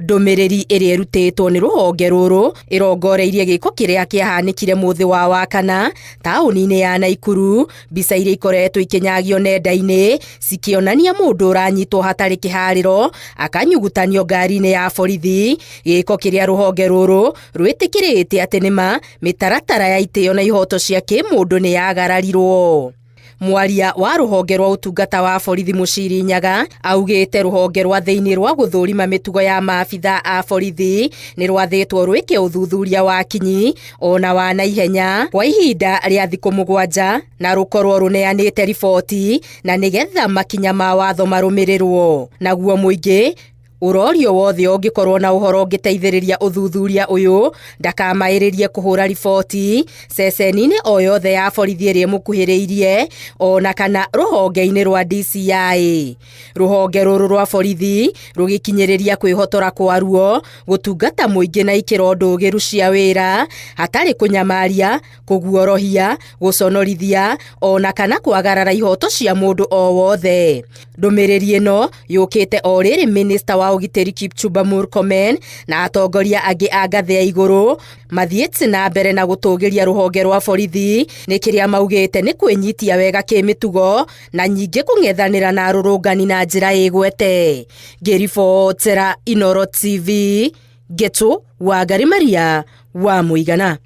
Ndũmĩrĩri ĩrĩa ĩrutĩtwo nĩ rũhonge rũrũ ĩrongoreirie gĩko kĩrĩa kĩahanĩkire mũthĩ wa Wakana taũni-inĩ ya Naikuru. Mbica iria ikoretwo ikĩnyagio nenda-inĩ cikĩonania mũndũ ũranyitwo hatarĩ kĩharĩro akanyugutanio ngari-inĩ ya borithi, gĩko kĩrĩa rũhonge rũrũ rwĩtĩkĩrĩte atĩ nĩma mĩtaratara ya itĩo na ihoto cia kĩmũndũ nĩ yagararirwo. Mwaria wa rũhonge rwa ũtungata wa borithi Mũciri Nyaga augĩte rũhonge rwa thĩinĩ rwa gũthũrima mĩtugo ya maabitha a borithi nĩ rwathĩtwo rwĩke ũthuthuria wa kinyi ona wa naihenya kwa ihinda rĩa thikũ 7 na rũkorwo rũneanĩte riboti na nĩgetha makinya ma watho marũmĩrĩrwo. Naguo mũingĩ ũrorio wothe ũngĩkorwo na ũhoro ũngĩteithĩrĩria ũthuthuria ũyũ ndakamaĩrĩrie kũhũra riboti ceceni-inĩ o yothe ya borithi ĩrĩa ĩmũkuhĩrĩirie ona kana rũhonge-inĩ rwa DCI. Rũhonge rũrũ rwa borithi rũgĩkinyĩrĩria kwĩhotora kwaruo gũtungata mũingĩ na ikĩro ndũgĩru cia wĩra hatarĩ kũnyamaria, kũguorohia, gũconorithia ona kana kwagarara ihoto cia mũndũ o wothe. Ndũmĩrĩri ĩno yũkĩte o rĩrĩ minista wa ũgitĩri Kipchumba Murkomen na atongoria angĩ a ngathĩ ya igũrũ mathiĩte na mbere na gũtũgĩria rũhonge rwa borithi nĩ kĩrĩa maugĩte nĩ kwĩnyitia wega kĩmĩtugo na nyingĩ kũng'ethanĩra na arũrũngani na njĩra ĩgwete. Ngĩribotera Inooro TV, Ngetu Wangari Maria wa Mũigana.